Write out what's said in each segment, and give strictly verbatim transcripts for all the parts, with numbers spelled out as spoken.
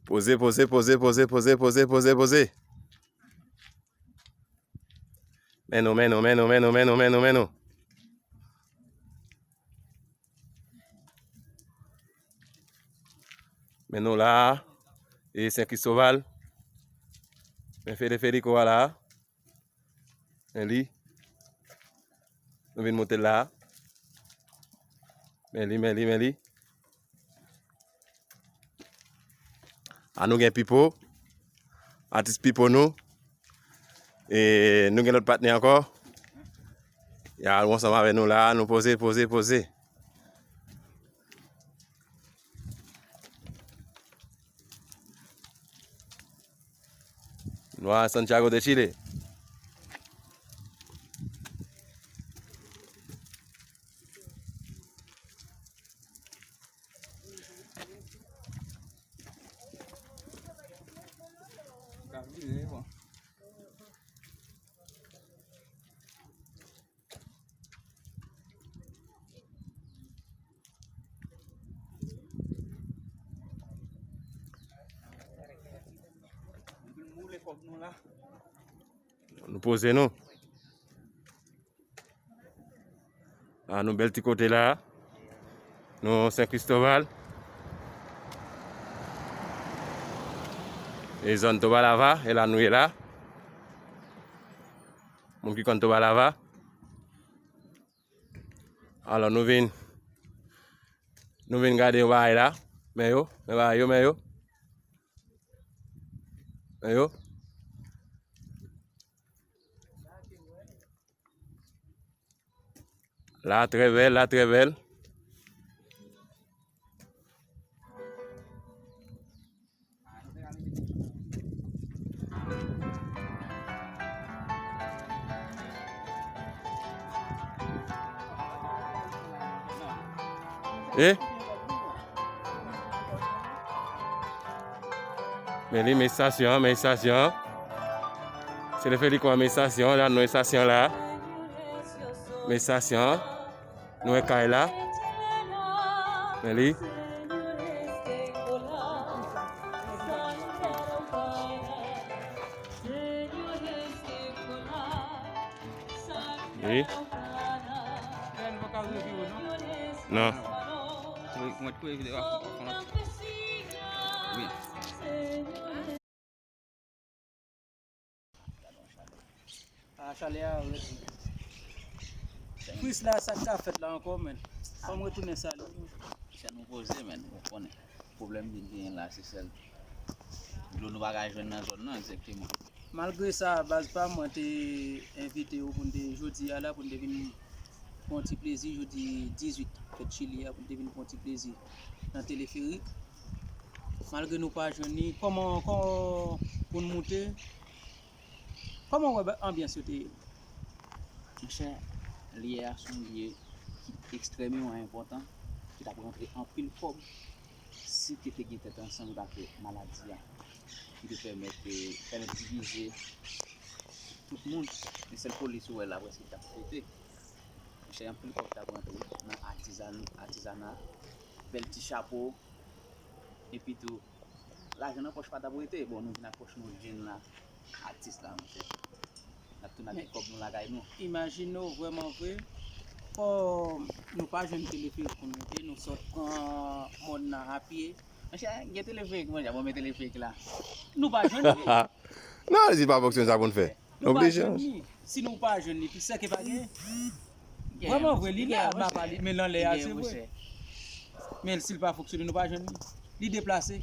Poze, poze, poze, poze, poze, poze, poze, poze. Men nou, men nou, men nou, men nou, men nou, men nou, men nou. Men nou la, e Sen Kristoval. Men Fede Federico a la. Men li. Nou vin moute l la. Men li, men li, men li. A nou gen Pipo. Atis Pipo nou. E nou gen lòt patnè ankò. Y a ou ansanm avè nou la. Nou poze, poze, poze. Nou a Santiago de Chile. Nou poze nou. La nou bèl ti kote la. Nou Sen Kristoval. E zòn Tobalava, e la nou ye la. Moun ki konn Tobalava. Alò nou vin, nou vin gade yon bagay la. Men yo, men bagay yo, men yo. Men yo. La trè bèl, la trè bèl. E? Men li, men estasyon an, men estasyon an. Se le Federico a men estasyon an, la nou estasyon la. Men estasyon an. Nou wè kay la. Men li. Wi. Non. Wi. A, chalè a rèd. Chris la, sa k ka fèt la ankò, menn? Fò m retounen sali nou. Sa nou poze, menn, ou konnen. Pwoblèm ki genyen la, se sèl dlo nou pa ka jwenn nan zòn nan, egzakteman. Malgre sa, baz pa m, mwen te envite yo pou n te, jodi a la, pou n te vin pran yon ti plezi, jodi dizuit fèt Chili a, pou n te vin pran yon ti plezi nan teleferik. Malgre nou pa jwenn li, kòman, kòman pou n moute? Kòman w wè ba-, anbyans yo te ye? Monchè, lye a se yon lye ki ekstrèmeman enpòtan, ki t ap rantre anpil kòb si te, te gen tèt ansanm, yo ta fè maladi a, ki te pèmèt, eh, pèmèt divize tout moun. Men sèl polis ou wè la, prèske ki t ap pete. Monchè, anpil kòb t ap rantre nan atizan-, atizana, bèl ti chapo, epi tou, lajan nan pòch pa t ap rete. Bon, nou vin ak pòch nou jwenn la, atis la, monchè. N ap tounen ak ti kòb nou lakay nou. Imajine w vrèman vre, kòm nou pa jwenn teleferik pou n moute, nou sot pran mòn nan a pye. Monchè, gen teleferik, monchè, bon, men teleferik la. Nou pa jwenn li. Non, li pa fonksyone, sa pou n fè. Nou pa jwenn li. Si nou pa jwenn li, pi sèke pa gen. Vrèman vre, li la, m ap pale, men l anlè a, se vre. Men si l pa fonksyone, nou pa jwenn li. Li deplase.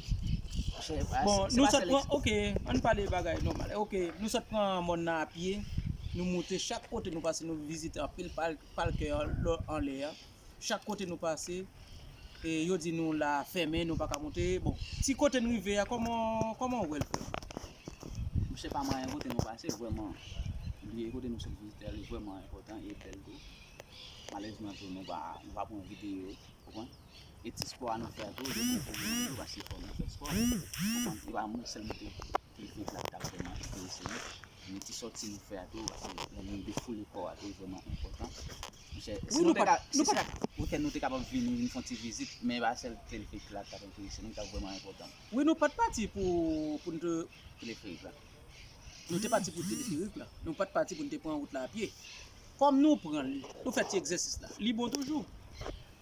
Bon, nou sot pran, oke, ann pale bagay nòmal. Oke, nou sot pran mòn nan a pye, nou moute chak kote nou pase, nou vizite anpil pal-, palkè anlè a. Chak kote nou pase, e, yo di nou la fèmen, nou pa ka moute. Bon, ti kote n rive a, kòman, kòman w wè l, frè m? Monchè, pa mwayen kote nou pase, vrèman, lye kote nou sot vizite a, li vrèman enpòtan e bèl tou. Malerezman tou, nou pa, nou pa pran videyo, konprann? E ti spò a nou fè a tou, yo pran videyo, paske fò nou fè spò, konprann? E pa mwen sèlman ki, ki fè sa ki ta vrèman enterese nou. Men ti sòti nou fè a tou, paske lè moun defoule kò a tou, vrèman enpòtan. Chè, si nou te ka, si se ak weekend nou te kapab vini, vin fè yon ti vizit, men e pa sèl teleferik la k t ap enterese nou, ki t ap vrèman enpòtan. Wi, nou pa t pati pou, pou n te teleferik la. Nou te pati pou teleferik la. Nou pa t pati pou n te pran wout la a pye. Kòm nou pran l, nou fè ti egzèsis la. Li bon toujou.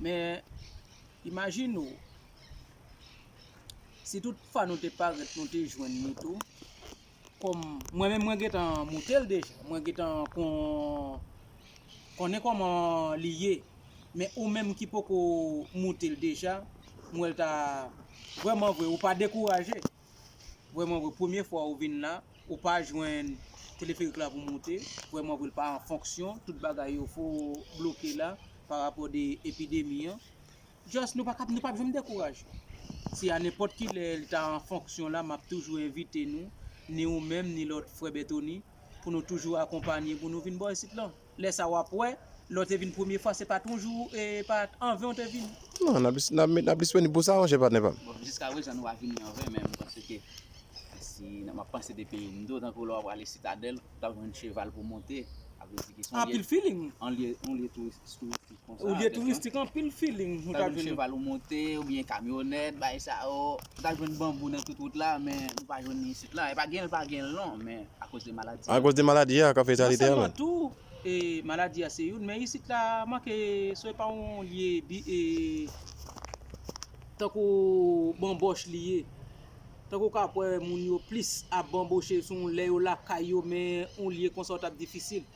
Men, imajine w, si tout fwa nou te parèt, nou te jwenn li tou, kòm mwen menm, mwen gentan moute l deja, mwen gentan kon, konnen kòman li ye. Men ou menm ki poko moute l deja, m wè l ta vrèman vre, ou pa dekouraje. Vrèman vre, premye fwa ou vin la, ou pa jwenn teleferik la pou moute, vrèman vre, l pa an fonksyon, tout bagay yo fo bloke la pa rapò de epidemi an. Just, nou pa kap, nou p ap janm dekouraje. Si a nenpòt ki lè li ta an fonksyon la, m ap toujou envite nou, ni ou menm, ni lòt frè Bètoni, pou nou toujou akonpanye, pou nou vin bò isit lan. Lè sa w ap wè, lè w te vin premye fwa, se pa toujou, e pa anven w te vin. Non, n ap, n ap, n ap disponib pou sa, monchè patnè pa m. Bon, jiska prezan, nou pa vini anven, men m panse ke si n ap, m ap panse de peyi m tou, tankou lè w ap prale Sitadèl, ou t ap jwenn cheval pou monte, sa vle di ke se yon lye, anpil feeling, yon lye, yon lye touris-, touristik konsa. Yon lye touristik, anpil feeling, ou t ap jwenn cheval ou monte, oubyen kamyonèt, bagay sa yo, ou t ap jwenn banbou nan tout wout la, men nou pa jwenn li isit la. E pa gen l, pa gen l non, men akoz de maladi a. Akoz de maladi a, k ap fè sa literalman. Non sèlman tou, e, maladi a se youn, men isit la, manke, se pa yon lye bi-, e, tankou banbòch li ye. Tankou w ka ap wè moun yo plis ap banboche sou lè yo lakay yo, men yon lye konsa w t ap difisil.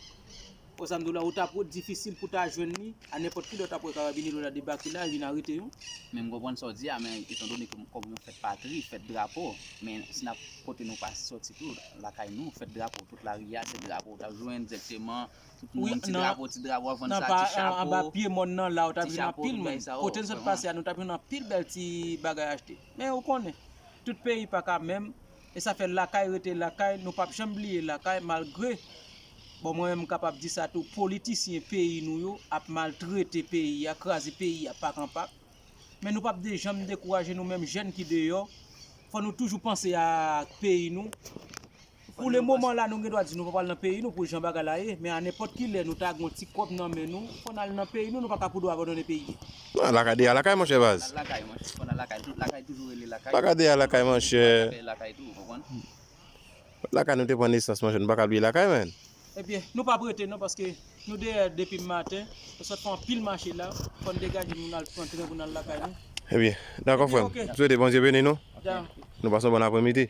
Konsa m di w la, ou t ap difisil pou ta jwenn li, a nenpòt ki lè w t ap wè karabinye yo ta debake la, vin arete yo. Men m konprann sa w di a, men etandone ke kòm yon fèt patri, fèt drapo, men si n ap kote nou pa sòti tou, lakay nou, fèt drapo, tout lari a, se drapo w t ap jwenn dirèkteman, tout moun, ti drapo, ti drapo, ap vann sa, ti chapo, anba pye mòn nan la, ou t ap jwenn anpil moun. Kote n sot pase a, nou t ap jwenn anpil bèl ti bagay achte. Men ou konnen, tout peyi pa ka menm, e sa fè lakay rete lakay, nou p ap janm bliye lakay, malgre, bon, mwen menm m kapab di sa tou, politisyen peyi nou yo ap maltrete peyi a, kraze peyi a pak an pak. Men nou p ap de, janm dekouraje, nou menm jèn ki deyò, fò nou toujou panse ak peyi nou. Pou le moman la, nou gen dwa di nou pa pral nan peyi nou pou jan bagay la ye, men a nenpòt ki lè nou ta gen yon ti kòb nan men nou, fò n al nan peyi nou, nou pa ka pou dwa abandone peyi. Non, lakay deyò lakay, monchè baz. Lakay, monchè, fò n al lakay, tout lakay toujou rele lakay. Lakay deyò lakay, monchè. Lakay, lakay tou, ou konprann? Lakay nou te pran nesans, monchè, nou pa ka bliye lakay, menn. Ebyen, nou p ap rete non, paske nou dèyè depi maten, nou sot fè anpil mache la, fò n degaje nou, n al pran tren pou n al lakay nou. Ebyen, dakò frè m. M swete Bondye beni nou. Nou pase yon bòn apremidi.